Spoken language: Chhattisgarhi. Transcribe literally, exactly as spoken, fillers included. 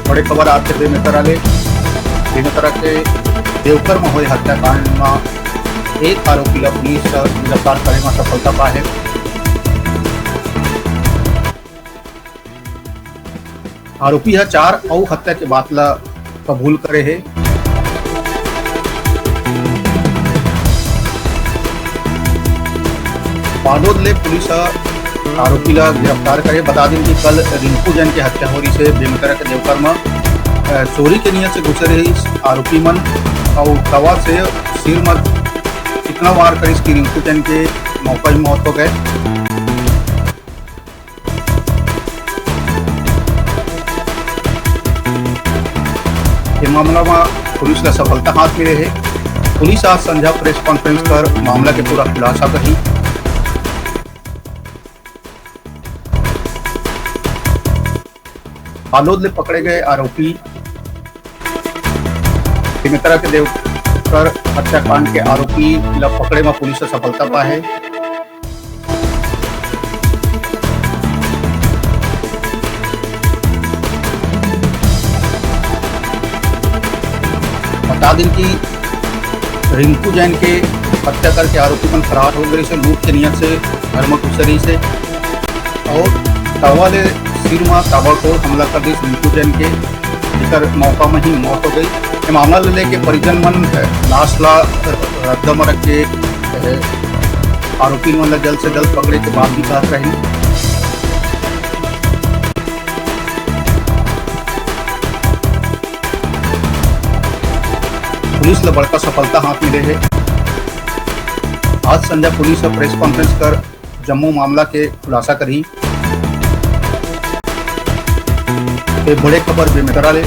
बड़े खबर आथे बेमेतरा ले। बेमेतरा के देवकर म होए हत्याकांड म एक आरोपी ला पुलिस ह गिरफ्तार करे म सफलता पाए हे। आरोपी ह चार अउ हत्या के बात ला कबूल करे हे। बालोद ले पुलिस ह आरोपी ला गिरफ्तार करे। बता दिन कि कल रिंकू जैन के हत्या हो रहिस हे बेमेतरा के देवकर म। अ, चोरी के नियत से घुसे रहिस आरोपी मन अउ तवा से सिर म इतना वार करिस कि रिंकू जैन के मौका ही मौत हो गए। ये मामला म पुलिस ला सफलता हाथ मिले हे। पुलिस आज संझा प्रेस कॉन्फ्रेंस कर मामला के पूरा खुलासा करही। बालोद ले पकड़े गए आरोपी, बेमेतरा के देवकर हत्याकांड के आरोपी ला पकड़े म पुलिस ह सफलता पाए हे। बता दिन कि रिंकू जैन के हत्या करके आरोपी मन फरार हो गए से लूट के नियत से घर म घुसे रहिस हे अउ तवा ले सिर म ताबड़तोड़ हमला कर दिस रिंकू जैन के, जेकर मौका म ही मौत हो गई। ये मामला ले लेके परिजन मन, अ, लाश ला, अ, रद्दा म रख के, अ, आरोपी मन ला जल्द से जल्द पकड़े के बात भी कहत रही। पुलिस ला बड़का सफलता हाथ मिले हे। आज संझा पुलिस ह प्रेस कॉन्फ्रेंस कर जम्मो मामला के खुलासा करही। ये बड़े खबर बेमेतरा ले।